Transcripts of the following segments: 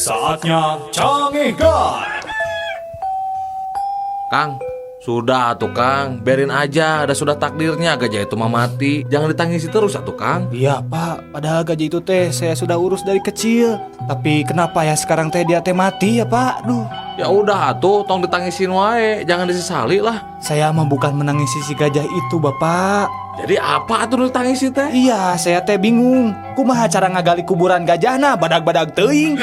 Saatnya Cangehgar. Kang, sudah tuh Kang, biarin aja, ada sudah takdirnya gajah itu mah mati. Jangan ditangisi terus atuh Kang. Iya Pak, padahal gajah itu teh saya sudah urus dari kecil. Tapi kenapa ya sekarang teh dia teh mati ya Pak? Duh. Ya udah atuh, tong ditangisin wae, jangan disesali lah. Saya mah bukan menangisi si gajah itu Bapak. Jadi apa atuh nu ditangisi teh? Iya, saya teh bingung. Kumaha cara ngagali kuburan gajahna badag-badag teuing.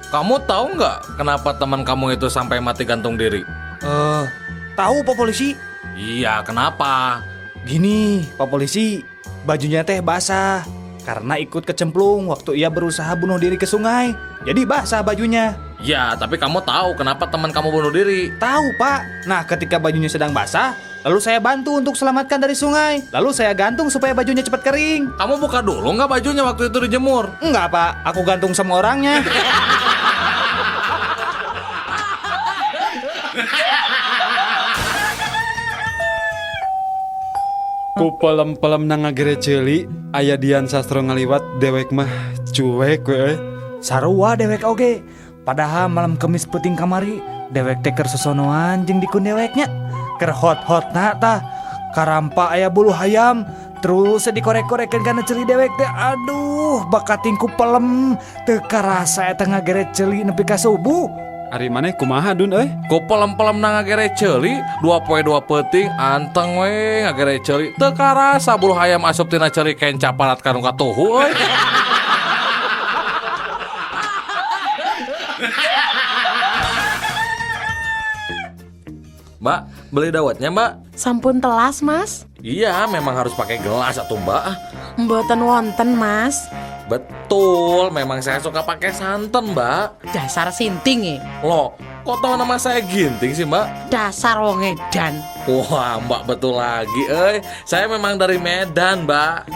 Kamu tahu nggak kenapa teman kamu itu sampai mati gantung diri? Eh, tahu Pak Polisi? Iya, kenapa? Gini, Pak Polisi, bajunya teh basah karena ikut kecemplung waktu ia berusaha bunuh diri ke sungai. Jadi basah bajunya. Ya, tapi kamu tahu kenapa teman kamu bunuh diri? Tahu, Pak. Nah, ketika bajunya sedang basah, lalu saya bantu untuk selamatkan dari sungai. Lalu saya gantung supaya bajunya cepat kering. Kamu buka dulu nggak bajunya waktu itu dijemur? Enggak, Pak. Aku gantung sama orangnya. Ku pelem-pelem na ngagere ceuli, aya Dian Sastro ngaliwat, dewek mah cuek we euy. Sarua dewek oge. Padahal malam Kemis peuting kamari, dewek teh keur sosonoan jeung dikun deweknya. Keur hot-hotna tah. Karampa aya bulu hayam, terus dikorek-korekeun kana ceuli dewek teh. Aduh, bakating ku pelem teu karasa eta ngagere ceuli nepi ka subuh. Ari maneh kumaha, Dun, euy? Ku pelem-pelem na ngagere ceuli, 2 poe 2 peuting anteng we ngagere ceuli. Teu karasa bulu hayam asup tina ceuli kenca parat ka nu katuhu euy. Mbak, beli dawetnya, Mbak? Sampun telas, Mas. Iya, memang harus pakai gelas atau Mbak. Mboten wonten, Mas. Betul, memang saya suka pakai santan, Mbak. Dasar sinting e. Loh, kok tahu nama saya Ginting sih, Mbak? Dasar wong edan. Wah, Mbak betul lagi, eh. Saya memang dari Medan, Mbak.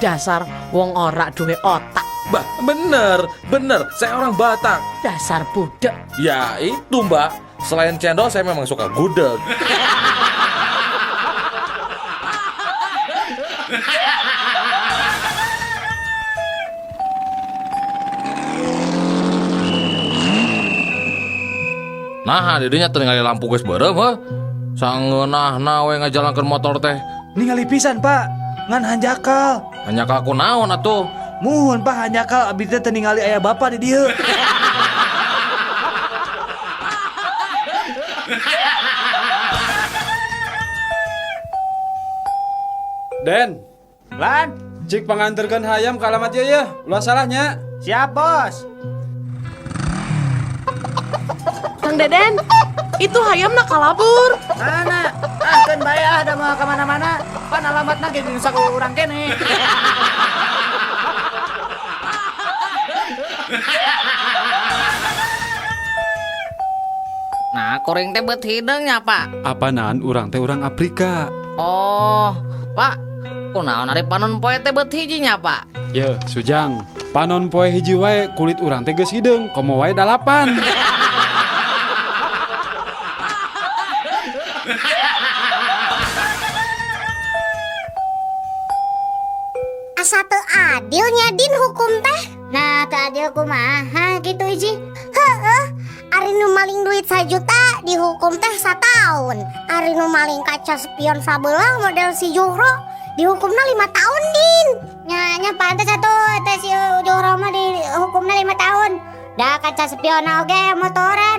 Dasar wong ora duwe otak. Mbak, bener, bener. Saya orang Batak. Dasar budek. Ya, itu, Mbak. Selain cendol, saya memang suka gudeg. Nah, didinya teu lampu geus beureum heuh. Sangeunahna we ngajalankeun motor teh. Ningali pisan, Pak. Ngan hanjakal. Hanjakal ku naon atuh? Muhun, Pak, hanjakal abdi teh teu ningali aya bapak di dieu. Den, Lan, cik panganterkeun hayam ka alamat ieu ya. Ulah salahnya. Siap, Bos. Kang Deden, itu hayamna kalabur. Mana? Ah, keun bae ah, da moal ka mana-mana. Pan alamatna ge di nusa urang kene. Nah, kuring teh beut hideung nya, Pak. Apanan urang teh urang Afrika. Oh, Pak. Kunaon ari panon poe teh beut hiji nya, Pak? Ye, Sujang. Panon poe hiji wae kulit urang teh geus hideung, komo wae dalapan. Asa teu adil nya, Din, hukum teh. Nah, teu adil kumaha gitu, Iji? Heeh, ari nu maling duit 1 juta dihukum teh sataun. Ari nu maling kaca spion sabelah model si Juhro dihukumna 5 tahun, Din. Nya nya pantes atuh teh si Juhro mah dihukumna 5 tahun. Da kaca spion oge motoran.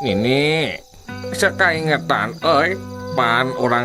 Ini sakaingetan euy, pan urang